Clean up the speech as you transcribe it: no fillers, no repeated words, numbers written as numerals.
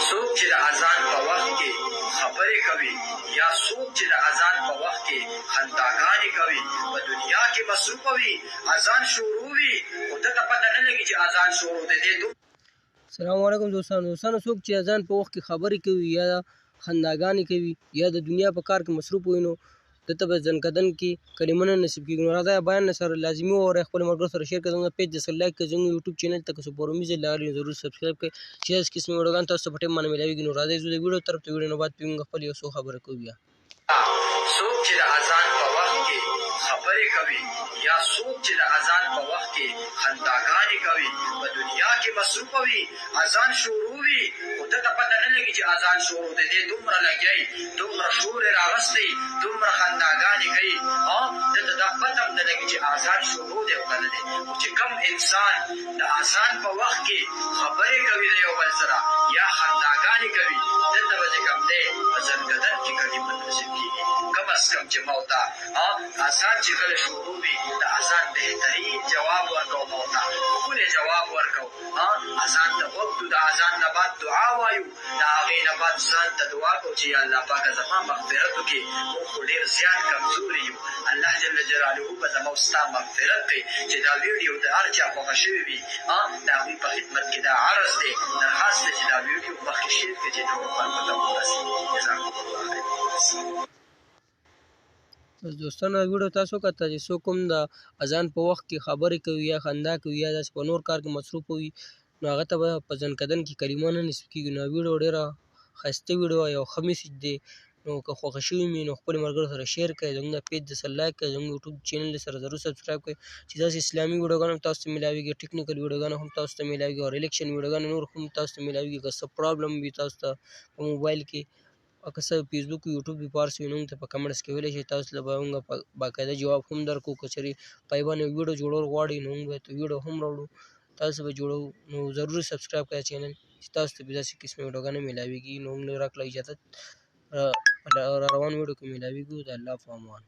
څوک چې د اذان په وخت کې خبرې کوي یا څوک چې د اذان په وخت کې خنداګانې کوي، په دنیا کې مصروف وي، اذان شروع وي خو ده ته پته نه لګي چې اذان شروع دی. دی دومره السلام علیکم دوستانو. دوستانو، څوک چې اذان په وخت کې خبرې کوي یا خنداګانې کوي یا د دنیا په کار کې مصروف وي، نو ده ته به ځنکدن کې کلمه نه نصیب کېږي. نو راځه بیان سره لازمي واورئ، خپل ملګرو سره شیر کړئ، زموږ پیج د سره لایک کړئ، زموږ یوټیوب چینل ته که څوک په لومړي ځل راغلي نو ضرور سبسکرایب کړئ چې داسې قسمه ویډیوګان تاسو ته په ټایم باندې میلاویږي. نو راځئ ځو د ویډیو طرف ته، ویډیو نه بعد پرې موږ خپل یو څو خبرې کوو بیا. څوک چې د اذان په وخت کې خبرې کوي یا څوک چې د اذان په وخت کې خنداګانې کوي، په دنیا کې مصروف وي، اذان شروع وي خو ده ته پته نه لګي چې اذان شروع دی. دی دومره لګیا وي، دومره شور یې راغستی، دومره خنداګانې کوي، ده ته دا پته هم نه لګي چې اذان شروع دی او که نه دی. خو چې کوم انسان د اذان په وخت کې خبرې کوي د یو بل سره یا خنداګانې کوي، ده ته به چې کوم دی په ځنکدن کې کلمه نصیب کېږي. کم از کم چې ما او تا اذان چې کله شروع وي د اذان بهترین جواب ورکوو، ما او تا ښکلی جواب ورکوو، اذان ته غوږ ږدو، د اذان نه بعد دعا وایو، د هغې نه بعد ځان ته دعا کوو چې یا الله پاکه زما مغفرت وکړې، موږ خو ډېر زیات کمزوري یو، الله جل جلاله به زما او ستا مغفرت کوي. چې دا ویډیو د هر چا خوښه شوې وي، د هغوی په خدمت کې دا عرض دی، درخواست دی چې دا ویډیو مخکې شیر کړئ چې نورو خلکو ته ورسېږي. جزاکم الله خیر. بس دوستانو، دا ویډیو تاسو کته چې څوک هم د اذان په وخت کې خبرې کوي یا خندا کوي یا داسې په نور کار کې مصروف وي، نو هغه ته به په ځنکدن کې کلمه نه نصیب کېږي. نو ویډیو ډېره ښایسته ویډیو، یو ښه میسج دی. نو که خوښه شوي مې نو خپل ملګرو سره شیر کړئ، زموږ پیج د سره لایک کړئ، زموږ یوټیوب چینل سره ضرور سبسکرایب کړئ چې داسې اسلامي ویډیوګان هم تاسو ته میلاویږي، ټیکنیکل ویډیوګان هم تاسو ته میلاویږي او ریلیکشن ویډیوګان نور هم تاسو ته میلاویږي. که څه پرابلم وي تاسو ته په موبایل کې او که څه فیسبوک یوټیوب وي پارس وي، نو موږ ته په کمنټس کې ویلی شئ، تاسو له به موږ باقاعده جواب هم درکړو. که چېرې په یوه باندې ویډیو جوړول غواړئ نو موږ به ویډیو هم راوړو، تاسو به جوړو. نو ضرور سبسکرایب کړئ چینل چې تاسو ته به داسې قسمه ویډیوګانې میلاویږي. نو موږ له راکړه اجازت، را روان ویډیو کې میلاویږو. د الله په امان.